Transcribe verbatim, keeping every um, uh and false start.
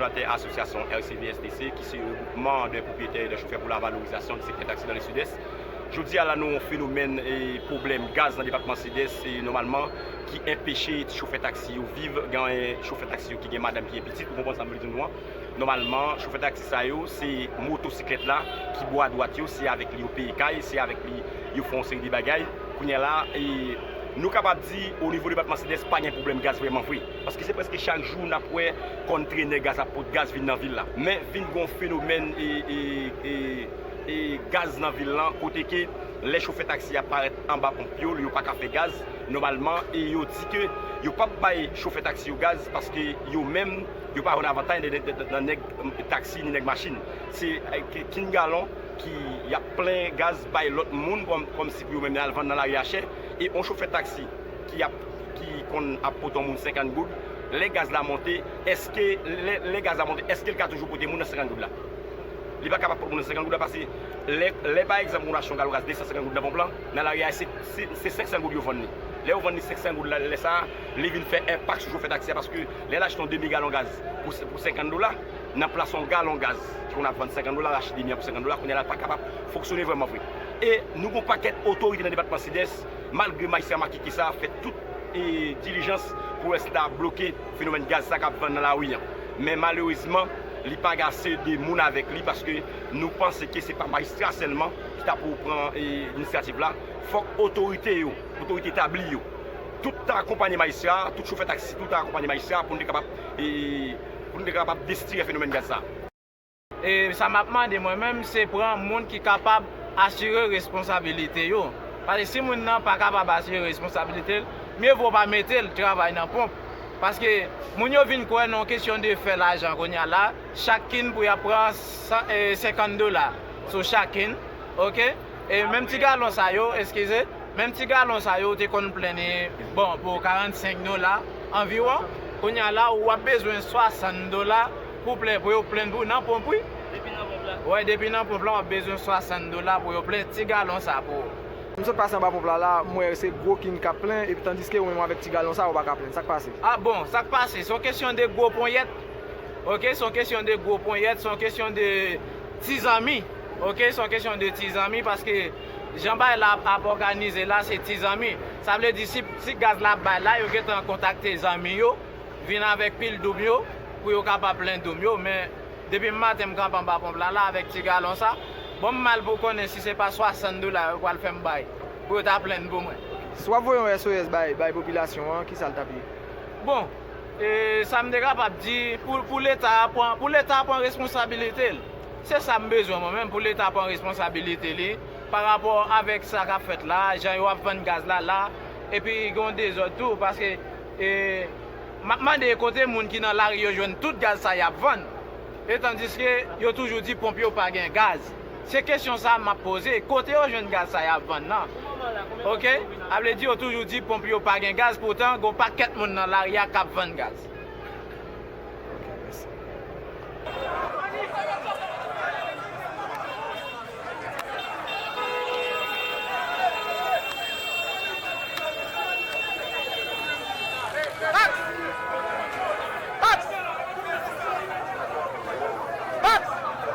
Koòdinatè asosyasyon R C V S T C, ki se regwoupman de pwopwiyetè e de chofè pou la valorizasyon di sektè taksi nan le Sidès. Jodi a la, nou yon fenomèn e pwoblèm gaz nan depatman Sidès, e nòmalman, ki enpeche ti chofè taksi yo viv, gen chofè taksi yo ki gen madanm, ki gen pitit, ou konprann sa m vle di nou an. Nòmalman, chofè taksi sa yo, se motosiklèt la ki bò adwat yo, se avèk li yo peye kay, se avèk li yo fè yon seri de bagay. Kounye a la, e, nou kapab di, o nivo depatman Sidès, pa gen pwoblèm gaz vrèman vre. Paske se prèske chak jou n ap wè kòntrenè gaz ap pote gaz vin nan vil la. Men vin gen yon fenomèn e, e, e, e gaz nan vil lan, kote ke lè chofè taksi ap parèt anba ponp yo, yo pa ka fè gaz nòmalman, e yo di ke yo p ap bay chofè taksi yo gaz paske yo menm, yo pa jwenn avantay nan, nan, nan, nan nèg taksi ni nèg machin. Se, e, ke, kin galon ki y ap plen gaz bay lòt moun kòm, kòmsi pou yo menm al vann nan lari a chè. E yon chofè taksi ki ap, ki konn ap pote yon moun senkant goud, lè gaz la monte, èske, lè, lè gaz la monte, èske l ka toujou pote moun nan senkant goud la? Li pa kapab pote moun nan senkant goud la, paske lè, lè pa egzanp, moun achte yon galon gaz de san senkant goud nan ponp lan, nan lari a, se, se, se senk san goud yo vann li. Lè yo vann li senk san goud la, lè sa a, li vin fè enpak sou chofè taksi a, paske lè l achte yon demi galon gaz pou, pou senkant dola, nan plas yon galon gaz ki konn ap vann senkant dola, l achte demi an pou senkant dola, kounye a la, l pa kapab fonksyone vrèman vre. E nou gen yon pakèt otorite nan depatman Sidès, malgre majistra makiki sa a fè tout, e, dilijans pou wè si l ta bloke fenomèn gaz sa k ap vann nan lari an. Men malerezman, li pa gen ase de moun avèk li, paske nou panse ke se pa majistra sèlman ki ta pou pran, e, inisyativ la. Fòk otorite yo, otorite etabli yo, tout ta akonpanye majistra, tout chofè taksi, tout ta akonpanye majistra pou nou te kapab, e, pou nou te kapab destire fenomèn gaz sa. E sa m ap mande mwen menm, se pran moun ki kapab asire responsabilite yo. Paske si moun nan pa kapab asire responsabilite l, mye vo w pa mete l travay nan ponp. Paske moun yo vin kwè nan kesyon de fè lajan kounye a la, chak kin pou y ap pran san, e, senkant dola sou chak kin, oke? E menm ti galon sa yo, eskize, menm ti galon sa yo te konn plenn, bon, pou karannsenk dola anviwon. Kounye a la, w ap bezwen swasant dola pou plen, pou yo plenn pou nan ponp, wi. Depi nan ponp la? Wè, depi nan ponp la, w ap bezwen swasant dola pou yo plen ti galon sa pou ou. M sot pase anba ponp la, la, m wè se gwo kin k ap plen, epi tandiske ou menm avèk ti galon sa, ou pa ka plenn. Sa k pase? A bon, sa k pase? Se yon kesyon de gwo ponyèt. Oke, se yon kesyon de gwo ponyèt, se yon kesyon de ti zanmi. Oke, se yon kesyon de ti zanmi, paske jan bagay la ap, ap òganize la, se ti zanmi. Sa vle di, si, si gaz la ap bay la, yo gentan kontakte zanmi yo, vin avèk pil doum yo, pou yo kapab plen doum yo, men depi maten m kanpe anba ponp la, la, avèk ti galon sa, bon, m mal pou konnen si se pa swasant dola yo pral fè m bay, pou yo ta plenn pou mwen. Si w ap voye yon S O S bay, bay popilasyon an, kisa l t ap ye? Bon, e, sa m te kapab di, pou, pou Leta a pran, pou Leta a pran responsabilite l. Se sa m bezwen mwen menm, pou Leta pran responsabilite li, pa rapò avèk sa k ap fèt la, jan yo ap vann gaz la la, epi gen yon dezòd tou, paske, e, m ap mande kote moun ki nan lari yo jwenn tout gaz sa y ap vann, e tandiske yo toujou di ponp yo pa gen gaz. Se kesyon sa a m ap poze, kote yo jwenn gaz sa y ap vann nan? Oke? A vle di yo toujou di ponp yo pa gen gaz, poutan gon pakèt moun nan lari a k ap vann gaz.